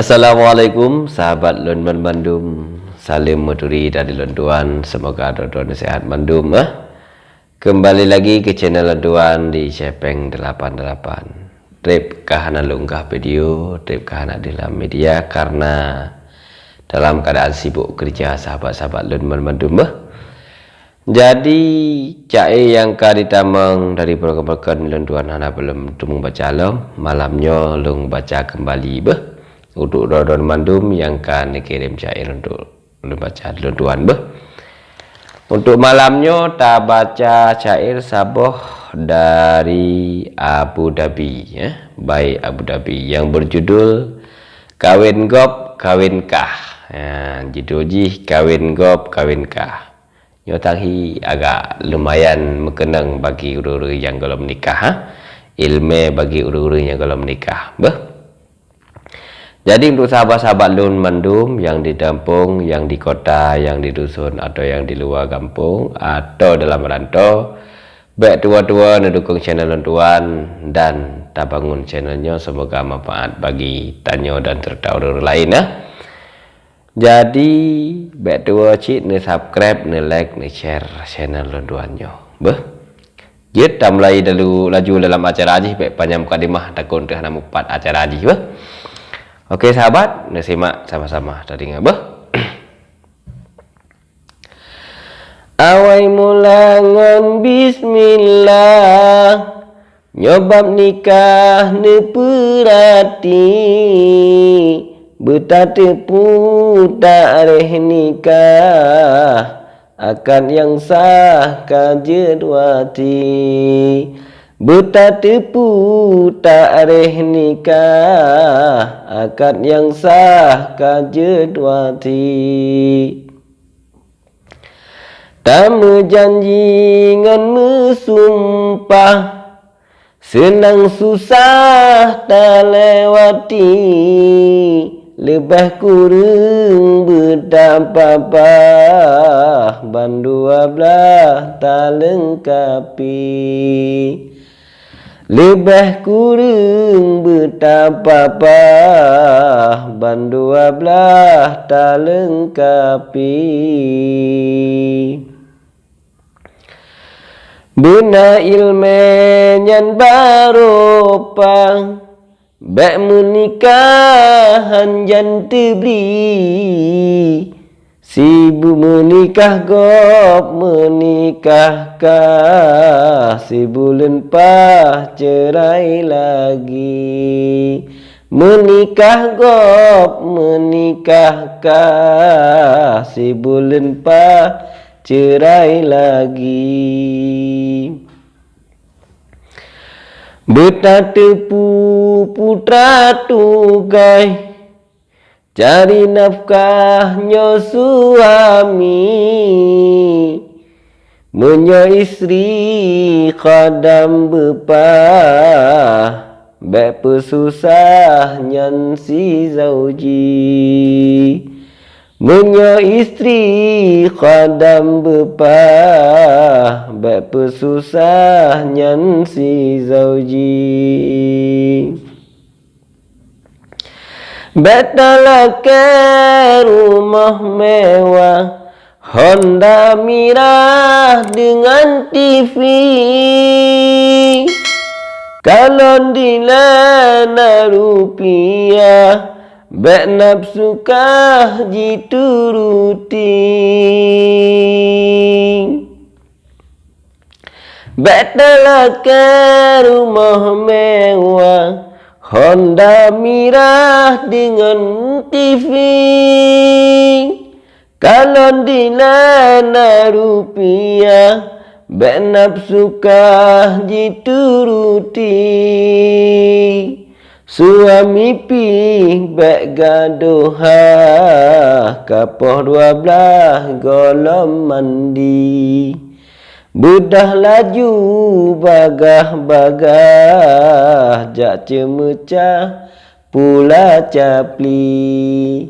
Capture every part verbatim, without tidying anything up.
Assalamualaikum sahabat lôn banmandum. Saleuem meuturi dari lôn tuan. Semoga droe-droe neusehat mandum, eh. Kembali lagi ke channel lôn tuan di Syepeng delapan delapan. Treb ka hana lôn unggah video, treb ka hana di dalam media karena dalam keadaan sibuk kerja sahabat-sahabat lôn banmandum, beh. Jadi, caé nyang ka jitamong dari program-program lôn tuan hana lôn teumeubaca lom, malam nyoe lôn baca keumbali beh. Untuk droe-droe mandum nyang ka neukirém caé untuk lôn baca lôn tuan beh. Untuk malam nyoe tabaca caé saboh dari Abu Dhabi, ya, baik Abu Dhabi yang berjudul Kawén Gob Kawén Kah. Ya, judul jih Kawén Gob Kawén Kah. Nyoe tadi agak lumayan meukeunong bagi ureuëng-ureuëng nyang gohlom nikah, ha? Iéleumé bagi ureuëng-ureuëng nyang gohlom nikah. Beh. Jadi untuk sahabat-sahabat lôn mandum nyang di gampông, nyang di kota, nyang di dusun atau nyang di luwa gampông atau dalam rantau, bék tuwoe-tuwoe neudukong channel lôn tuan dan tabangun channel nyoe, semoga manfaat bagi tanyoe dan serta ureuëng laén, ya. Jadi, bék tuwoe cit neu-subscribe, neu-like, neu-share channel lôn tuan nyoe. Beh. Jeuet tamulai dalu laju dalam acara jih, bék panyang mukadimah takot teuh hana mupat acara jih, beh. Oke sahabat, neusimak sama-sama tadeungoe beh. Awai mula ngon bismillah. Nyoe bab nikah neupeurati, beutateupeue taréh nikah, akad nyang sah ka jeuet wati. Beutateupeue taréh nikah, akad nyang sah ka jeuet wati. Tameujanji ngon meusumpah, seunang susah talewati, leubeh kureueng beutapapah, ban dua blaih taleungkapi. Leubeh kureueng beutapapah, ban dua blaih taleungkapi. Beuna iéleumé nyan barô pah, bék meunikah hanjan teubri. Sibu meunikah gob meunikah kah, sibuleuen pah ceurai lagi. Meunikah gob meunikah kah, sibuleuen pah ceurai lagi. Beutateupeue putra tugaih, cari nafkah nyoe suami. Meunyoe istri khadam beupah, bék peususah nyan si zauji. Meunyoe istri khadam beupah, bék peususah nyan si zauji. Bék talakée rumoh mewah, honda mirah deungon T V. Kalon dilée na rupiah, bék nafsu kah jituruti. Bék talakée rumoh mewah, honda mirah deungon T V. Kalon dilée na rupiah, bék nafsu kah jituruti. Suami pih bék gadôh ha, ka poh dua blaih gohlom mandi. Beudôh laju bagaih-bagaih jak ceumeucah pula capli.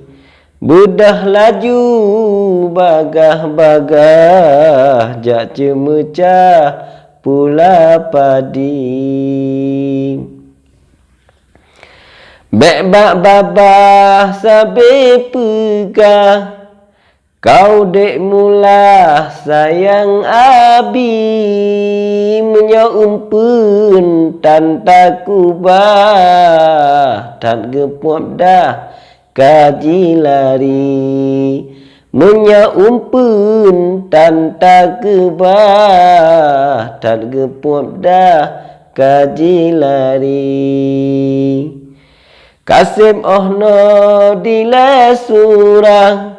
Beudôh laju bagaih-bagaih jak ceumeucah pula padi. Bék bak babah sabe peugah, kau dek mula sayang abi. Meunyoe umpeuen tan takubah, that geupuap dah ka jilari. Meunyoe umpeuen tan takubah, that geupuap dah ka jilari. Kaseb oh noe dilée surah,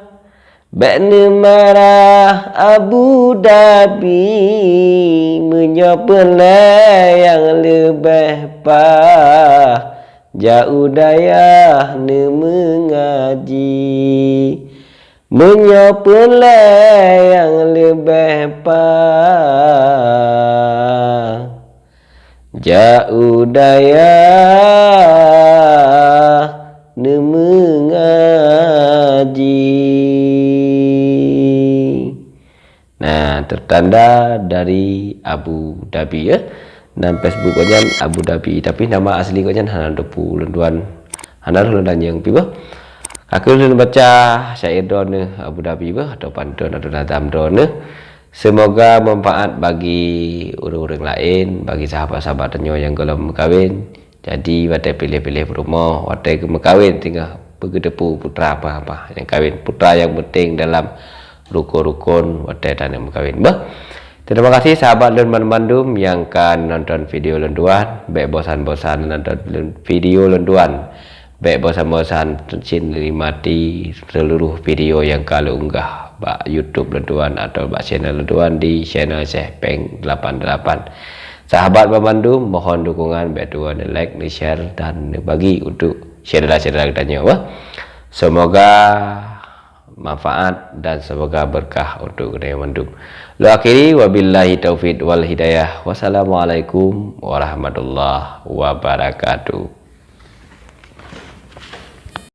bék neumarah Abu Dhabi. Meunyoe peureulée nyang leubeh paih, jak u dayah neumeungaji. Meunyoe peureulée nyang leubeh paih, jak u dayah neumeungaji. Nah, tertanda dari Abu Dhabi, ya. Nan Facebook gobnyan Abu Dhabi, tapi nama asli gobnyan hana teupeu lôn tuan. Hana lôn tanyong pih bah. Ka keuh lôn baca syair droeneuh Abu Dhabi bah, atau pantun atau nazam droeneuh. Semoga manfaat bagi ureuëng-ureuëng laén, bagi sahabat-sahabat tanyoe nyang gohlom meukawen. Jadi watée piléh-piléh peurumoh, watée geumeukawen singoh beugeuteupeue putra apa-apa nyang kawen, putra nyang penting dalam rukon-rukon watée tanyoe meukawen. Bah. Terima kasih sahabat lôn banmandum nyang ka nonton video lôn tuan. Bék bosan-bosan nonton video lôn tuan. Bék bosan-bosan cit nikmati seluruh video nyang ka lôn unggah bak YouTube lôn tuan atau bak channel lôn tuan di channel Syeh Peng lapan lapan. Sahabat banmandum, mohon dukungan bék tuan neu-like, neu-share dan neubagi untuk syedara-syedara geutanyoe, bah. Semoga manfaat dan semoga berkah untuk geutanyoe mandum. Lôn akhiri, wabillahi taufiq wal hidayah. Wassalamualaikum warahmatullahi wabarakatuh.